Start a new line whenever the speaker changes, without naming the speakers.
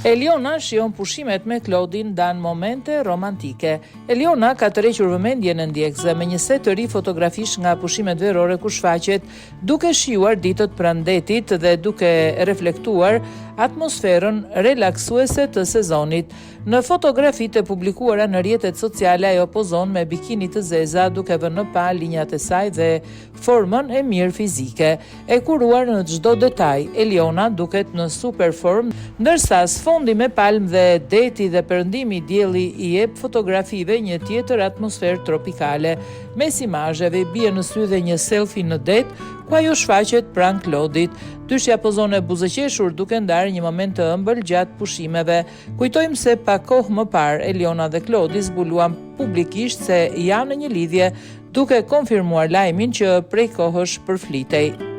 Eliona shijon pushimet me Klodin, ndan momente romantike. Eliona ka tërhequr vëmendjen e ndjekësve me një set të ri fotografish nga pushimet verore ku shfaqet duke shijuar ditët pranë detit dhe duke reflektuar atmosferën relaksuese të sezonit. Në fotografitë e publikuara në rrjetet sociale ajo pozon me bikini të zeza duke vënë në pah linjat e saj dhe formën e mirë fizike. E kuruar në çdo detaj, Eliona duket në super formë, ndërsa sfondi me palmë dhe deti dhe perëndimi i dielli i jep fotografive një tjetër atmosferë tropikale. Mes imazheve i bie në sy dhe një selfie në det, ku ajo shfaqet pranë Klodit. Dyshja pozon e buzëqeshur duke ndarë një moment të ëmbël gjatë pushimeve. Kujtojmë se pak kohë më parë Eliona dhe Klodi zbuluan publikisht se janë në një lidhje, duke konfirmuar lajmin që prej kohësh përflitej.